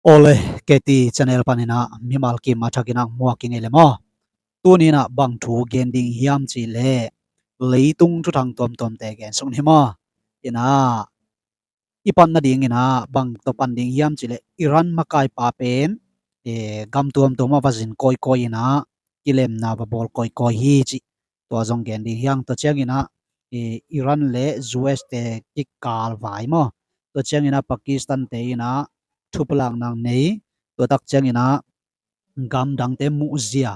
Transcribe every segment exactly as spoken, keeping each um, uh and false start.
Awle, K T channel panin ah mimal kim a thakin ah muak i ngei le maw? Tuni in ah bang thu gen ding hiam cih leh leitung thuthang tuamtuamte gen suk ni maw? In ah i pan nadingin ah bang tawh pan ding hiam cih leh Iran makaipa pen, eh, gam tuamtuam ah va zin kawikawi in ah kilemna va bawl kawikawi hi cih tua zong gen ding hi hang. Tua ciangin ah, eh, Iran le U S te kikal vai maw? Tua ciangin ah Pakistan te in ah thupulakna nei, tua tak ciangin ah gamdangte muhzia,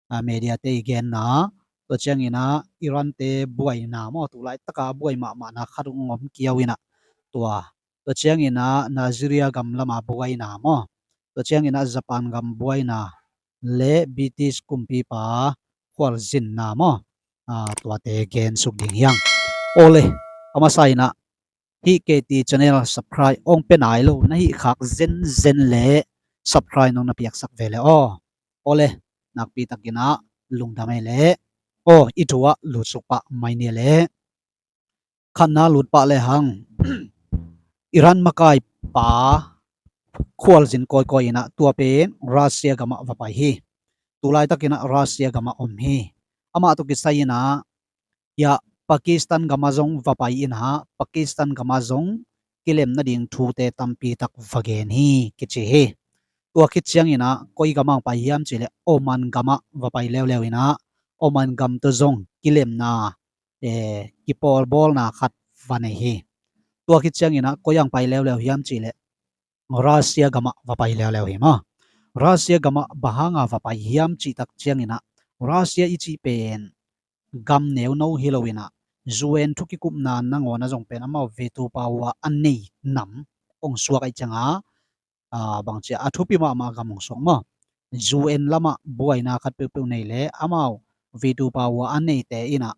ah, media te i genna, tua ciangin ah Iran te buaina maw, tu laitak a buai mahmahna khat hong om kiau in ah tua, tua ciangin ah Nigeria gam lam a buaina maw, tua ciangin ah Japan gam buaina le British kumpipa khualzinna maw, ah, tuate gen suk ding hi hang. Awle, a masa in ah hih K T channel subscribe hong pia nai lo na hih khak zenzen le subscribe nong na piaksak ve le aw. Awle, nakpi takin ah lungdam ei le aw, i thu ah lutsuk pah mai ni le. Khatna lut pah le hang, Iran makaipa khualzin kawikawi in ah tua pen Russia gam ah va pai hi. Tu laitakin ah Russia gam ah om hi. Amah tawh kisai in ah, ya, Pakistan gam ah zong va pai in ah Pakistan gam ah zong kilem nading thute tampi tak va gen hi kici hi. Tua khit ciangin ah koi gam ah pai hiam cih leh Oman gam ah va pai leuleu in ah Oman gam tawh zong kilemna, eh, kipawlbawlna khat va nei hi. Tua khit ciangin ah koi ah pai leuleu hiam cih leh Russia gam ah va pai leuleu hi maw? Russia gam ah bang hang a va pai hiam cih tak ciangin ah Russia i cih pen gam neuno hi lo in ah U N thu kikupna nangawn ah zong pen amau veto power a nei nam hong suak ahih ciang a, ah, bangci a thupi mahmah gam hong suak maw? U N lam ah buaina khat peuhpeuh nei le amau veto power a neite in ah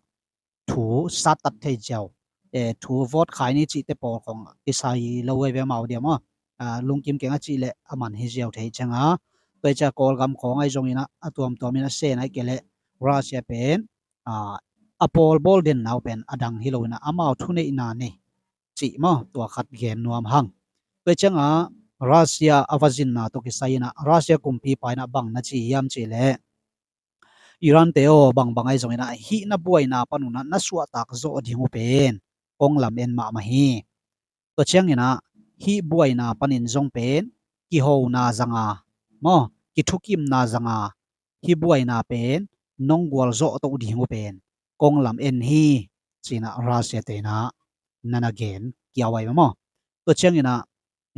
thu sattat thei ziau, eh, thu vote khai ni cihte pawl khawng kisai lo ei ve amau diam aw. Ah, lungkim keng a cih leh a man hi ziau thei ciang a. Tua hi ciang Kawlgam khawng ahi zongin ah a tuamtuam in ah sen ahih kei leh Russia pen, ah, a pawlbawl denna uh pen a dang hi lo in ah amau thuneihna nei cih maw, tua khat gen nuam hang. Tua hi ciang a Russia a va zinna tawh kisai in ah Russia kumpipa in ah bang na ci hiam cih leh, Iran te aw, bangbang ahi zongin ah hih na buaina pan un ah na suahtak zawh ding uh pen kong lam en mahmah hi. Tua ciangin ah hih buaina panin zong pen kihona zanga maw, kithukimna zanga hih buaina pen nong gualzawh toh ding uh pen kong lam en hi, ci-in ah Russia te in ah na na gen kiau ahi maw? Tua ciangin ah,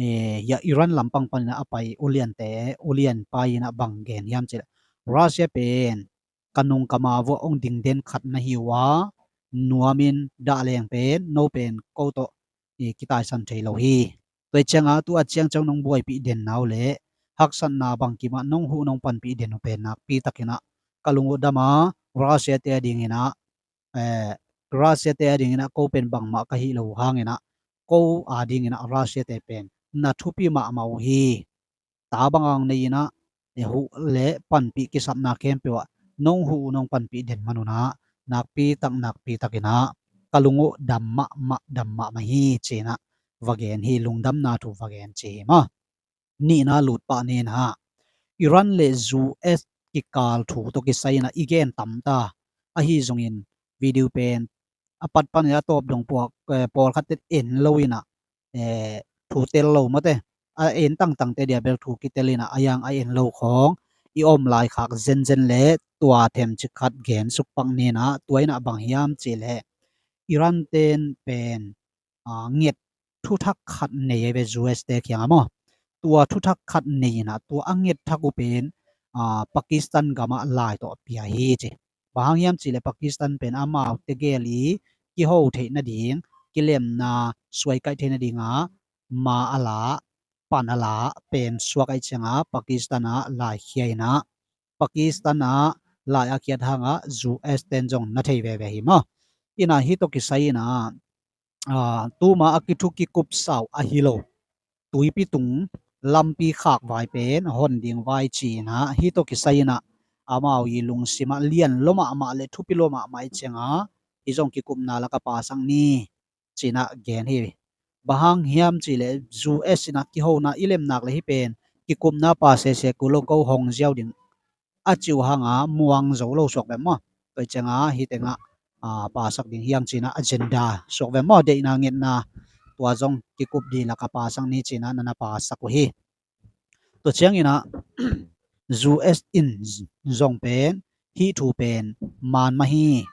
eh, ya, Iran lampang panin ah a pai uliante, ulianpa in ah bang gen hiam cih leh, Russia pen ka nung ka ma vuah hong ding den khat na hi uh a, nuamin dah leng pen no pen ko tawh, eh, kitaisan thei lo hi. Tua hi ciang a tu a ciangciang nong buaipih denna uh leh haksatna bangkim ah nong huh nong panpih den uh pen nakpi takin ah ka lung uh dam a, Russia te a dingin ah, eh, Russia te a dingin ah ko pen bangmah ka hih lo uh hangin ah ko a dingin ah Russia te pen na thupi mahmah uh hi. Ta bang hang nei in ah, eh, huh le panpih kisapna khempeuh ah nong huh uh nong panpih den man un ah nakpi tak nakpi takin ah ka lung uh dam mahmah, dam mahmah hi, ci-in ah va gen hi, lungdamna thu va gen ci hi maw? Nihna lut pah ni in ah, Iran le U S kikal thu tawh kisai in ah i gen tam ta. Ahi zongin video pen a pat panin a tawp dong puak, eh, pawlkhat te en lo in ah, eh, thu tel lo mawte. A en tangtangte dia bel thu kitel in ah, a yang a en lo khawng i om lai khak zenzen le tua themcik khat gen suk pak ni in ah, tua in ah bang hiam cih leh Iran ten pen, ah, nget thuthak khat nei a ve U S te kiangah maw? Tua thuthak khat nei in ah tua a nget thak uh pen, ah, Pakistan gam ah lai tawh pia hi ci. Bang hang hiam cih leh Pakistan pen amau tegel i kiho theih nading, kilemna suaikaih theih nading ah ma a la, pan a la pen suak ahih ciang a Pakistan ah lai khia in ah, Pakistan ah lai a khiat hang ah U S ten zong na thei veve hi maw? In ah hih tawh kisai in ah, ah, tuma a kithu kikup sau ahi lo, tuipi tung lampi khak vai pen hon ding vai ci in ah, hih tawh kisai in ah amau i lungsim ah lian lua mahmah le thupi lua mahmah ahih ciang a, hih zong kikupna lak ah pasak ni, ci in ah gen hi. Bang hang hiam cih leh U S in ah kihona i lem nak leh hih pen kikupna pa sese kul lo, ko hong ziau ding a ci uh hanga muang zo lo suak ve maw? Tua cianga hih tengah, ah, pasak ding hiang cina agenda suak ve maw? Deihna ngetna tua zong kikup dih laka pasak ni cina nana pasak uh hi. Tua ciangina U S in zong pen hih thu pen man mah hi.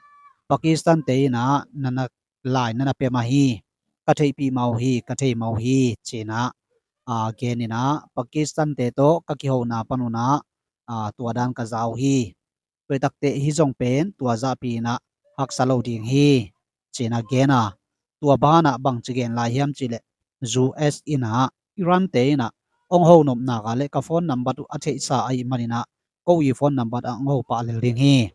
Pakistan te ina nana lai nana pia mah hi. Ka theihpih mah uh hi, ka thei mah uh hi cina, ah, genina Pakistan te tawh ka kihona panuna, ah, tua dan ka za uh hi. Tua i takte hih zong pen tua zahpi ina haksa lo ding hi cina gena. Tua bana bangci gen lai hiam cihleh U S ina Iran te ina ong ho nopna ka le ka phone number uh a theihsa ahi manina ko i phone number a ong ho pah lel ding hi.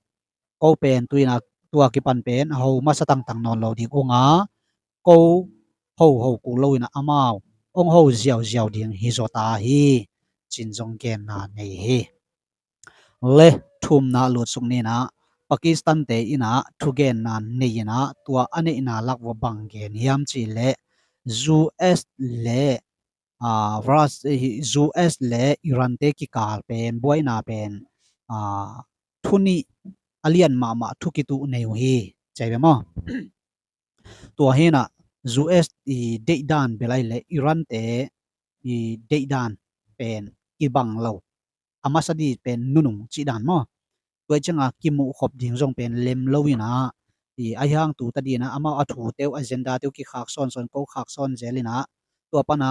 Ko pen tu ina tua kipan pen ho masa tangtang nawn lo ding unga ko ho ho kul lo ina amau ong ho ziauziau ding hi zaw ta hi cin zong genna nei hi. Le thumna lutsuk nina Pakistan te ina thugenna nei ina tua a neihna lak vua bang gen hiam cihleh U S le, ah, Ras-, U S le Iran te kikal pen buaina pen, ah, thu nih a lian mahmah thu kituh nei uh hi. Cai ve maw? Tua hina U S i deihdan bel ahi le Iran te i deihdan pen kibang lo. A masa di pen nunung cih dan maw? Tua i cianga kimuh khop ding zong pen lem lo ina i ahi hang tu ta dina amau a thu teu agenda teu kikhak sawnsawn ko khak sawn zel ina tua pana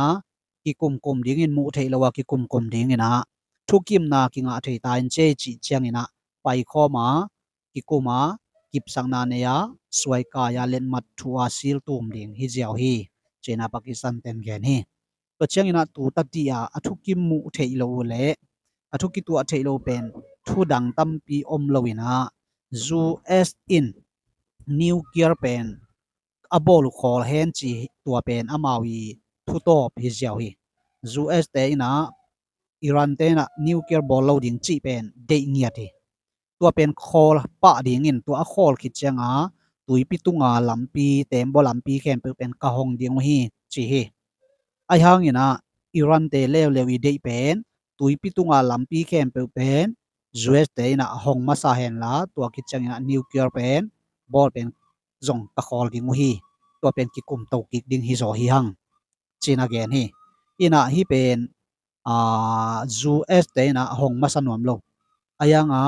kikumkum dingin muh theih lo a kikumkum dingina thukimna kingah thei ta in cei cih ciangina paikhawma kikuma kipsakna nei a suaikaia letmat thu a siltum ding hi ziau hi cina Pakistan ten gen hi. Tua ciangina tu ta dih a a thukim muh theih lo uh le a thu kituah theih lo pen thudang tampi om lo ina U S in nuclear pen a bawl uh khawl hen ci tua pen amau i thutawp hi ziau hi. U S te ina Iran te ina nuclear bawl lo ding cih pen deih ngiat hi. Tua pen khawl pah dingin tua a khawl khit cianga tuipi tunga lampi tembaw lampi khempeuh pen ka hong ding uh hi ci hi. Ahi hangina Iran te leuleu i deih pen tuipi tunga lampi khempeuh pen U S te ina hong masa henla tua khit ciangina nuclear pen bawl pen zong ka khawl ding uh hi. Tua pen kikum to kik ding hi zaw hi hang cina gen hi. Ina hih pen, ah, U S te ina hong masa nuam lo. Ahi hanga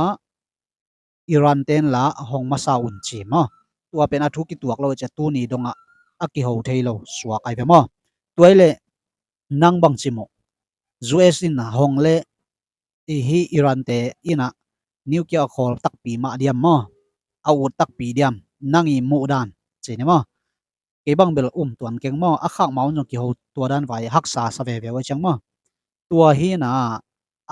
Iran ten la hong masa un ci maw? Tua pen a thu kituak lo cia tuni donga a kiho thei lo suak ai ve maw? Tua ile nang bang ci maw? U S ina hong le i hi Iran te ina nuclear a khawl takpi mah diam maw? A ut takpi diam? Nang i muh dan ci ni maw? Kei bang bel um tuan keng maw? A khak mah un zong kiho tua dan vai haksa sa veve uh ai ciang maw? Tua hina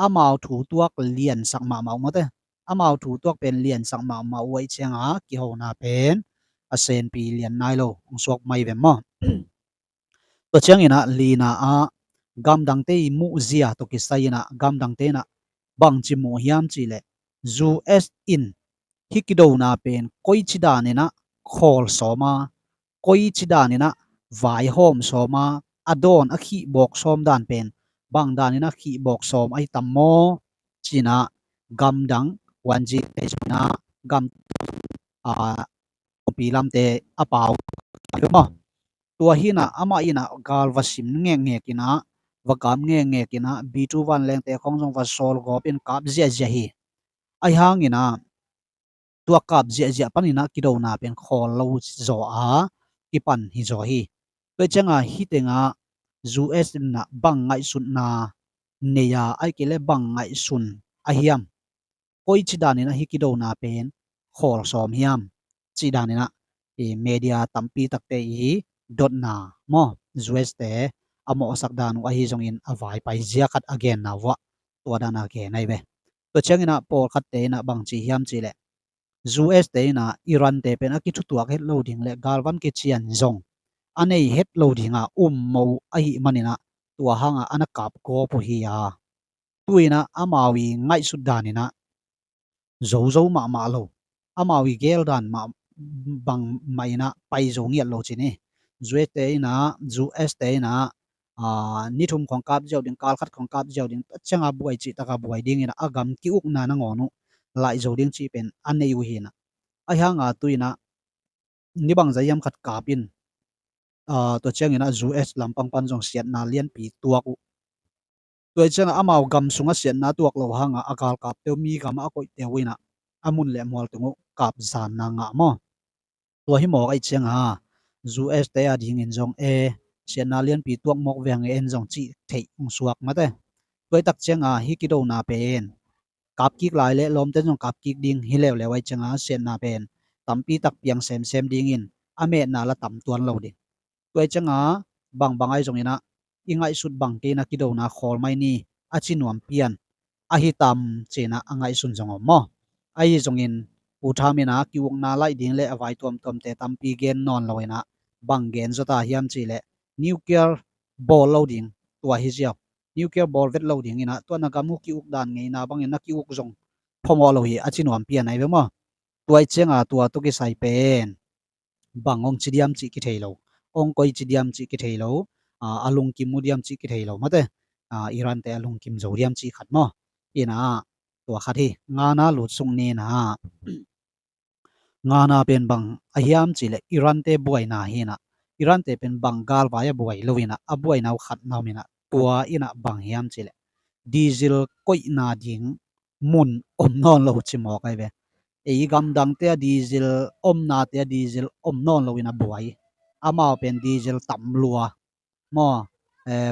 amau thu tuak liansak mahmah uh mawte. Amau thu tuak pen liansak mahmah uh ai cianga kihona pen a senpi lian nai lo hong suak mai ve maw? Tua ciangina lina a gamdangte i muhzia tawh kisai ina gamdangte ina bangci muh hiam cihleh U S in hih kidona pen koici dan ina khawl sawma koici dan ina vaihawm sawma a dawn a khihbawk sawm dan pen bang dan ina khihbawk sawm ahi tam maw? Cina gamdang wanzi te cina gam a kopi lamte a pau maw? Tua hina amah ina gal va sim ngekngek ina va kap ngekngek ina B two vanlengte khong zong va sawl gawp in kap ziahziah hi. Ahi hangina tua kap ziahziah panina kidona pen khawl lo zaw a kipan hi zaw hi. Tua cianga hih tenga U S ina bang ngaihsutna nei a ai kei le bang ngaihsun a hiam? Koici danin ahi kidona pen khawl sawm hiam? Cih danin ah i media tampi takte i dotna maw U S te a mawhsak dan uh ahi zongin a vaipai zia khat a genna vuah tua dana gen ahi ve. Tua ciangin ah pawlkhatte in ah bang ci hiam cihleh U S te in ah Iran te pen a kithutuak het lo ding le galvan kician zong a nei het lo dinga um mo ahi manin ah tua hanga a na kap gawp uh hi a. Tu in ah amau i ngaihsut danin ah zozo mahmah lo, amau i gel dan mah bang mah in ah pai zo ngiat lo cin hi. U S te in ah U S te in ah ni thum khong kap ziau ding, kal khat khong kap ziau ding, a cianga buai cih taka buai dingin a gam ki-ukna nangawn uh laih zo ding cih pen a nei uh hi inah. Ahi hanga tu inah ni bangzah hiam khat kap in tua ciangin a U S lampang pan zong siatna lianpi tuak uh. Tua ciangah amau gam sungah siatna tuak lo hanga a galkapte uh mi gamah a koihte uh inah a mun le mual tung uh kap zanna ngah maw? Tua hi mawk aih cianga U S te a dingin zong e siatna lianpi tuak mawk veng en zong cih theih hong suak mate. Tua i tak cianga hi kidona pen kapkik lai le lawmte zong kapkik ding hi leuleu aih cianga siatna pen tampi tak piang semsem dingin a metna la tam tuan lo ding. Tua i cianga bangbang aih zong inah i ngaihsut bang kei inah kidona khawl mai ni a ci nuam pian ahi tam cinah a ngaihsun zong om maw? Ahi zongin Pu Tham inah ki-ukna laih ding le a vai tuamtuamte tampi gen nawn lo inah bang gen zawta hiam cih leh nuclear bawl lo ding tua hi ziau. Nuclear bawl vet lo ding inah tua na gam uh ki-uk dan ngeina bangin na ki-uk zong phamawh lo hi a ci nuam pian aih ve maw? Tua i cianga tua tua kisai pen bang hong ci diam cih kithei lo, hong koi ci diam cih kithei lo, a lungkim uh diam cih kithei lo mate. Iran te a lungkim zo diam cih khat maw? Inah tua khat hi. Ngana lut sung ni inah ngana pen bang a hiam cih leh Iran te buaina hi inah. Iran te pen bang galvai a buai lo inah a buaina uh khat na om inah tua inah bang hiam cih leh diesel koihna ding mun om nawn lo ci mawk aih ve. Ei gamdangte a diesel omnate a diesel om nawn lo inah buai. Amau pen diesel tam lua maw?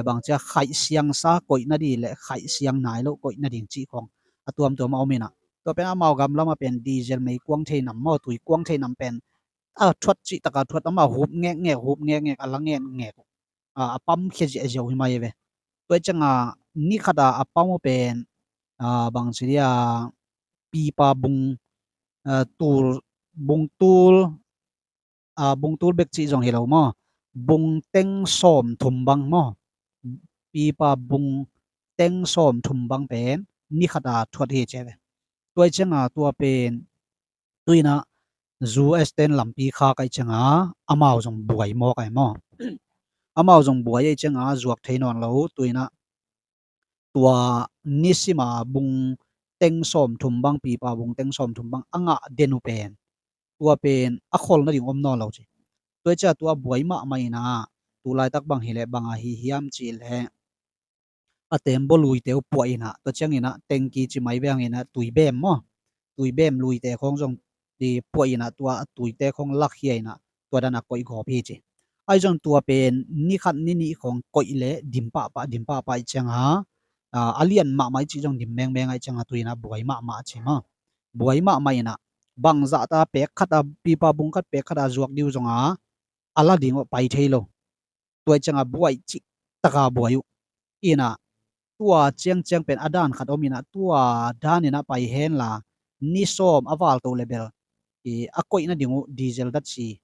Bangcia khaih siangsa koih nading le khaih siang nai lo koih nading cih khong a tuamtuam a om inah tua pen amau gam lamah pen diesel mei kuang thei nam maw, tui kuang thei nam pen a thuat cih taka thuat amau hup ngekngek hup ngekngek a la ngekngek a pam khia ziahziah uh hi mai ve. Tua i cianga ni khata a pam uh pen bangci dia pipa bung tul bung tul bung tul bek cih zong hi lo maw? Bung teng sawm thum bang maw? Pipa bung teng sawm thum bang pen ni khata thuat hi ci ve. Tua i cianga tua pen tu inah U S ten lampi khak aih cianga amau zong buai mawk aih maw? Amau zong buai aih cianga zuak thei nawn lo tu inah tua nisima bung teng sawm thum bang pipa bung teng sawm thum bang a ngah den uh pen tua pen a khol nading om nawn lo ci. Tua i cianga tua buai mahmah inah tu laitak bang hileh bang ahi hiam cih leh a tembaw luite uh puah inah tua ciang inah tengki ci mai veng inah tui bem maw? Tui bem luite khong zong puah inah tua a tuite khong lakhia inah tua dan a koih gawp hi ci. Aih zong tua pen ni khat ni nih khong koih le dim pahpah dim pahpah i cianga a lian mahmah i cih zong dim mengmeng aih cianga tu inah buai mahmah ci maw? Buai mahmah inah bangzahta pek khata pipa bung khat pek khata zuak diu zonga a la ding uh pai thei lo. Tua i cianga buai cih taka buai uh inah tua ciangciang pen a dan khat om inah tua dan inah pai henla ni sawm a valto le bel a koih nading uh diesel datsi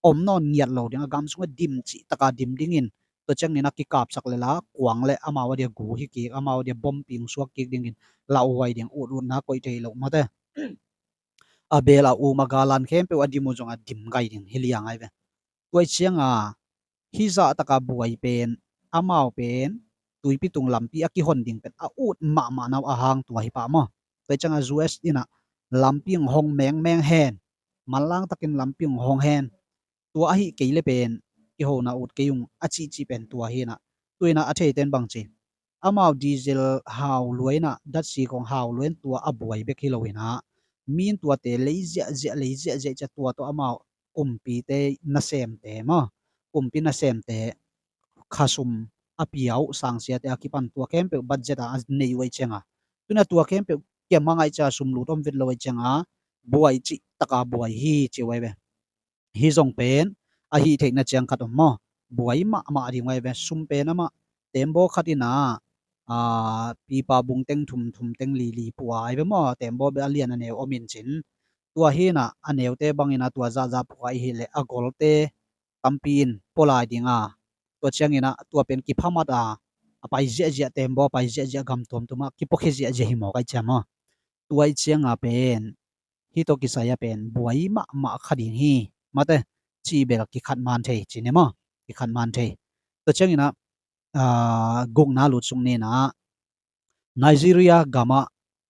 om nawn ngiat lo ding a gam sungah dim cih taka dim dingin tua ciang inah kikapsak le la kuang le amau a dia gu hi kik amau a dia bom ping suak kik dingin lauhuai ding ututna koih thei lo mate. A bel a um a galan khempeuh a dim uh zong a dim gai ding hi liang aih ve. Tua i cianga hizah taka buai pen amau pen tuipi tung lampi a kihon ding pen a ut mahmah nau a hang tua hi pah maw? Tua i cianga U S inah lampi hong hong mengmeng hen manlang takin lampi hong hong hen tua ahi kei le pen kihona ut kei ung a cihcih pen tua hi inah tu inah a theiten bang ci. Amau diesel hau luainah datsi kong hau luain tua a buai bek hi lo inah min tuate lei ziahziah lei ziahziah i cia tua tawh amau kumpite nasemte maw? Kumpi nasemte khasum a pia uh sangsiate a kipan tua khempeuh budget a a nei uh aih cianga tu inah tua khempeuh kiam hang aih cianga sum lut om vet lo aih cianga buai cih taka buai hi ci uh aih ve. Hi zong pen a hih theihna ciang khat om maw? Buai mahmah ding uh aih ve. Sum pen amah tembaw khat inah pipa bung teng thum thum teng lili pua aih ve maw? Tembaw bek a lian a neu om in cin tua hi inah a neute bang inah tua zahzah pua aih hileh a golte tampi in pua lai dinga tua ciang inah tua pen kiphamat a a pai ziahziah tembaw a pai ziahziah gam tuamtuamah kipua khia ziahziah hi mawk aih ciang maw? Tua i cianga pen hih tawh kisai a pen buai mahmah kha ding hi mate. Cih bel kikhat man thei ci ni maw? Kikhat man thei. Tua ciang inah aa, gukna lutsuk ni in ah Nigeria gamah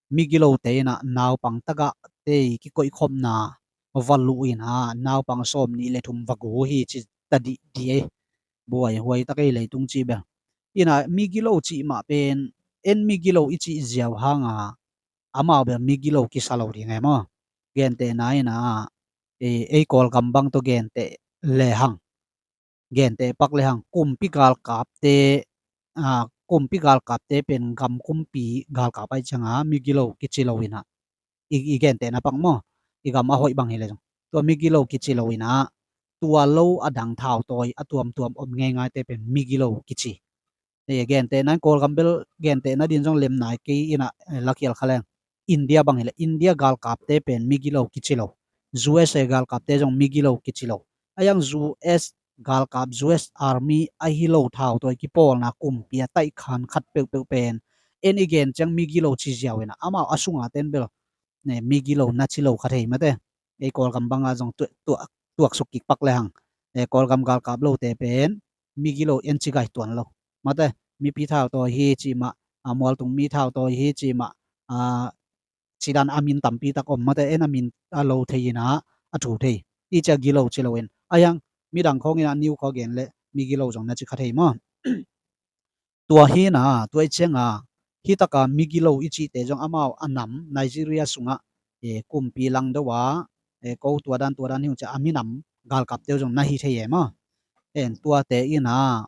migilote in ah naupang tagahte i kikoihkhopna va luh in ah naupang sawmnih le thum va gu hi ci ta dihdih ei. Buaihuai tak ei leitung cih bel. In ah migilo cih mah pen en migilo i cih ziau hang a amau bel migilo kisa lo ding e maw. Gentehna in ah ei Kawlgam bang tawh genteh lehang, genteh pak lehang kumpi galkapte, aa, kumpi galkapte pen gam kumpi galkap ahih ciang a migilo kici lo in ah i, i gentehna pak maw, i gam a hoih bang hi leh zong tua migilo kici lo in ah tua lo a dang thautawi a tuamtuam om ngeingaite pen migilo kici. Gentehna in Kawlgam bel gentehna din zong lem nai kei in ah lakhial kha leng India bang hi leh India galkapte pen migilo kici lo, U S A galkapte zong migilo kici lo. A hiang U S galkap, U S Army ahi lo thautawi kipawlna kumpi a taihkhan khat peuhpeuh pen en i gen ciang migilo ci ziau in ah amau a sunga ten bel migilo na ci lo kha thei mate. Ei Kawlgam banga zong tuaksuk kik pak lehang Kawlgam galkap lote pen migilo en ci gai tuan lo mate. Mipi thautawi hi cih mah, a mualtung mi thautawi hi cih mah, a cidan a min tampi tak om mate, en a min a lo thei in ah a thu thei i cia gilo ci lo in a hiang midang khawng in ah niu khaw gen leh migilo zong na ci kha thei maw. Tua hi in ah tua i ciang a hi taka migilo i cihte zong amau a nam Nigeria sungah kumpi langdo a ko tua dan tua dan hi ung cia a minam galkapte uh zong na hi thei e maw. En tuate in ah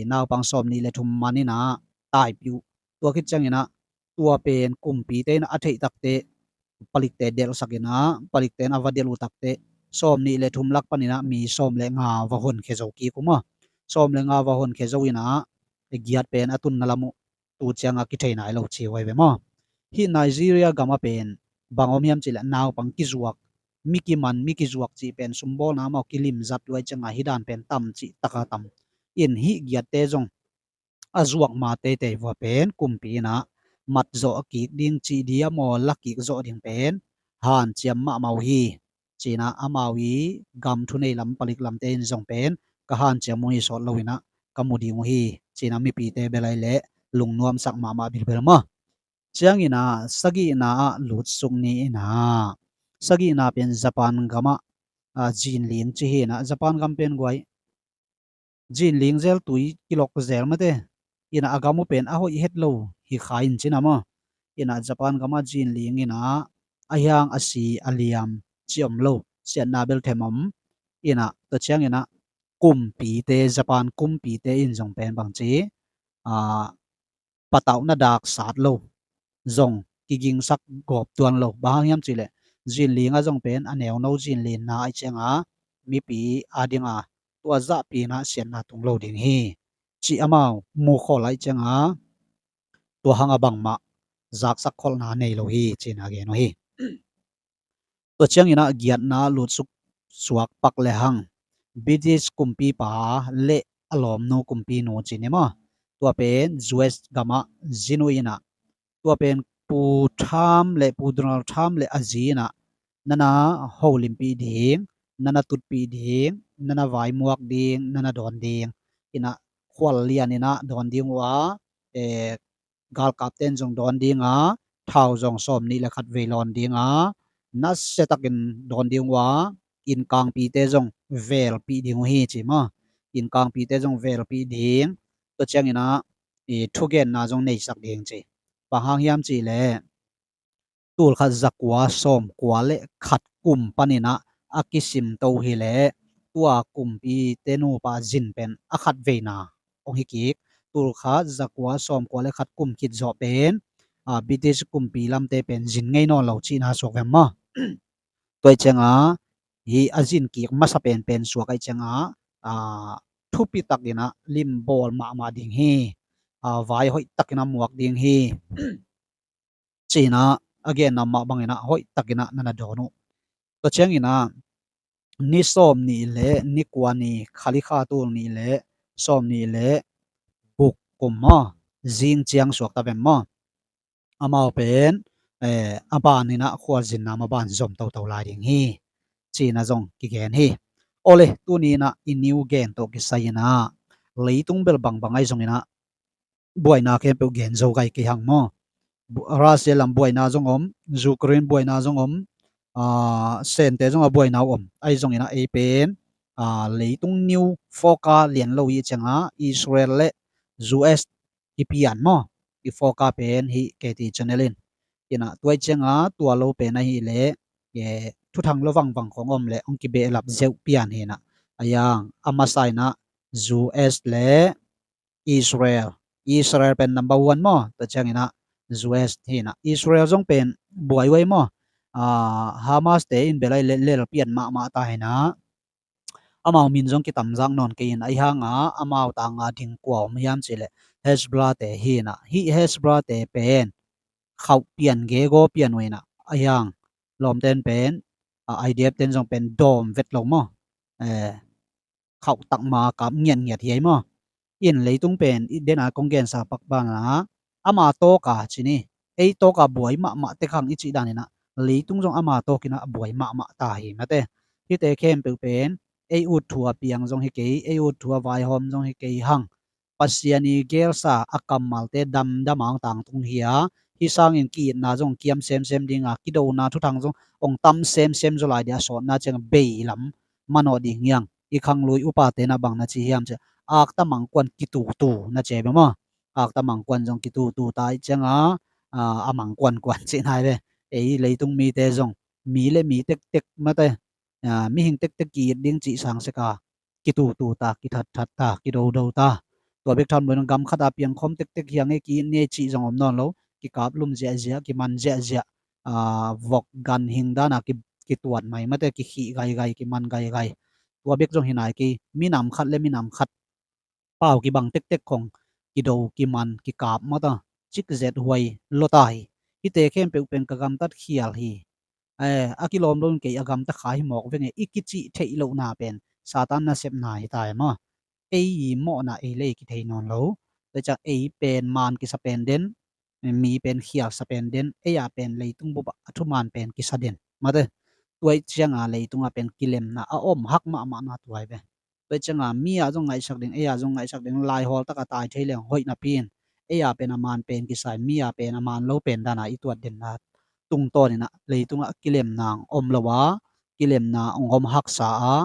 naupang sawmnih le thum man in ah taipih uh. Tua khit ciang in ah tua pen kumpite in ah a theih takteh palikte delhsak in ah palikte in a va delh uh takteh sawmnih le thum lak pan in ah mi sawm le nga va honkhia zo kik uh maw. Sawm le nga va honkhia zo in ah giat pen a tunna lam uh tu ciang a kithei nai lo ci huai ve maw. Hih Nigeria gam a pen bang om hiam cih leh naupang kizuak, mi kiman mi kizuak cih pen sumbawlna amau kilimzat luai ciang a hih dan pen tam cih taka tam in hih giatte zong a zuak ma teitei vua pen kumpi in ah mat zawh kik ding cih dia maw, la kik zawh ding pen hanciam mahmah uh hi. Ci in ah amau i gam thunei lam palik lamte in zong pen ka hanciam uh hi, sawt lo in ah ka mu ding uh hi ci in ah mipite bel ahi leh lungnuamsak mahmah bilbel maw. Ciang in ah sagihna ah lutsuk ni in ah sagihna pen Japan gam ah zinling ci hi in ah Japan gam pen guai zinling zel tui kilok zel mate. In ah a gam uh pen a hoih het lo hi kha in ci in ah maw. In ah Japan gam ah zinling in ah a hiang a si a liam ci om lo, siatna bel them om. In ah tua ciang in ah kumpite, Japan kumpite in zong pen bang ci a patauhna dak sat lo, zong kigingsak gawp tuan lo. Bang hang hiam cih leh zinling ah zong pen a neuno zinlinna ahih ciang a mipi a ding a tua zahpi in ah siatna tung lo ding hi cih amau mu khol ahih ciang a tua hang a bangmah zaksak kholhna nei lo hi ci in a gen uh hi. Tua ciang in ah giatna lutsuk suak pak lehang British kumpipa le a lawmnu kumpinu ci ni maw. Tua pen U S gam ah zin uh in ah tua pen Pu Trump le Pu Donald Trump le a zi in ah nana holimpih ding, nana tutpih ding, nana vaimuak ding, nana dawn ding in ah khual lian in ah dawn ding uh a, galkapte in zong dawn ding a, thau zong sawmnih le khat vei lawn ding a, nasia takin dawn ding uh a, innkangpite zong velpih ding uh hi ci maw. Innkangpite zong velpih ding. Tua ciang in ah thugenna zong neisak ding ci. Bang hang hiam cih leh tul khat zakua sawmkua le khat kum pan in ah a kisim to hi leh tua kumpite nupa zin pen a khat veina hong hi kik. Tul khat zakua sawmkua le khat kum khit zawh pen British kumpi lamte pen zin ngei nawn lo cihna suak vem maw. Tua ahih ciang a hih a zin kik masa penpen suak ahih ciang a thupi tak in ah limbawl mahmah ding hi. Vai hoih tak in ah muak ding hi. Ci in ah a genna mah bang in ah hoih tak in ah nana dawn uh. Tua ciang in ah ni sawmnih le ni kua ni, khali kha tul nih le sawmnih le guk kum maw, zing ciang suak ta vem maw. Amau pen a ban in ah khualzinna mah ban zom toto lai ding hi. Ci in ah zong kigen hi. Awle, tuni in ah i niu gen tawh kisai in ah leitung bel bangbang ahi zongin ah buaina khempeuh gen zo gai kei hang maw. Russia lam buaina zong om, Ukraine buaina zong om, Sente zong a buaina uh om. Ahi zongin ah ei pen leitung new focus lian lo hi ciangin Israel le U S hi pian maw. I focus pen hi K T channel in. Inah tua hi ciangin tua lo pen ahih leh thuthang lo vangvang khong om leh hong kibehlap zeuh pian hi inah. A yang a masa inah U S le Israel. Israel pen number one maw. Tua ciangin ah U S hi inah. Israel zong pen buai uh ei maw. Hamas te in bel ahi leh lel pian mahmah ta hi inah. Amau min zong kitamzak nawn kei in ahi hangin amau tangah ding kua om hiam cih leh Hezbollah te hi inah. Hih Hezbollah te pen khauh pian gego pian uh inah. Ahi hang lawmten pen I D F ten zong pen dawm vet lo maw. Khauh takma kap ngiatngiat hi ei maw. In leitung pen i dena kong gensa pak banah ama tawka ci ni. Ei tawka buai mahmah tek hang i cih dan inah leitung zong ama tawk inah buai mahmah ta hi mate. Hihte khempeuh pen ei ut thu a piang zong hi kei, ei ut thu a vaihawm zong hi kei hang. Pasian i gelsa a kammalte damdam a hong tangtung hi a, hih sangin ki-itna zong kiam semsem ding a, kidona thuthang zong hong tam semsem zaw lai ding a, sawtna ciang bei lam manawh ding hi hang. I khanglui upate na bang na ci hiam cih leh akta mangkuan kitutu na ci hi ve maw. Akta mangkuan zong kitutu ta hi ciangin a mangkuan kuan cihna hi ve. Ei leitung mite zong mi le mi tektek mate, mihing tektek ki-it ding cih sang sek a kitutu ta, kithatthat ta, kidodo ta. Tua bek tham lo in gam khat a piangkhawm tektek hi hang ei, ki-it ni ei cih zong om nawn lo. Kikaplum ziahziah, kiman ziahziah, vok ganhing dan a kituat mai mate, kikhih gaigai, kiman gaigai. Tua bek zong hi nai kei, minam khat le minam khat pau kibang tektek khong kido, kiman, kikap mate, cikzet huai lo ta hi. Hihte khempeuh pen ka gamtat khial hi. A kilawm lo in kei a gamta kha hi mawk veng e i kicih theih lohna pen Satan nasepna hi ta hi maw. Ei i mawhna ei le kithei nawn lo. Tua ciang ei pen man kisa pen den, mi pen khialsa pen den, ei a pen leitung bup ah a thuman pen kisa den mate. Tua ciangin leitung a pen kilemna a om hak mahmahna tua hi ve. Tua ciangin mi a zong ngaihsak ding, ei a zong ngaihsak ding, laihawl taka tai thei leng hoih napi in ei a pen a man pen kisai, mi a pen a man lo pen dana i tuat denna tungtawn inah leitung ah kilemna om lo a, kilemna hong om haksa a,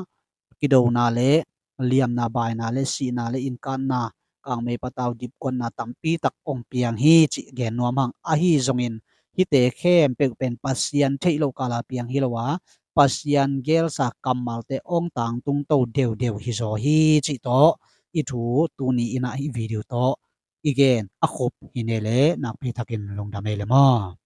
kidona le liamna, baina le sihna le inkatna, kangmei patau dipkuatna tampi tak hong piang hi cih gen nuam hang. Ahi zongin hihte khempeuh pen Pasian theih loh kala piang hi lo a, Pasian gelsa kammalte hong tangtung to deudeu hi zaw hi cih tawh i thu tuni inah hih video tawh i gen a khup hi ne le nakpi takin lungdam ei le maw.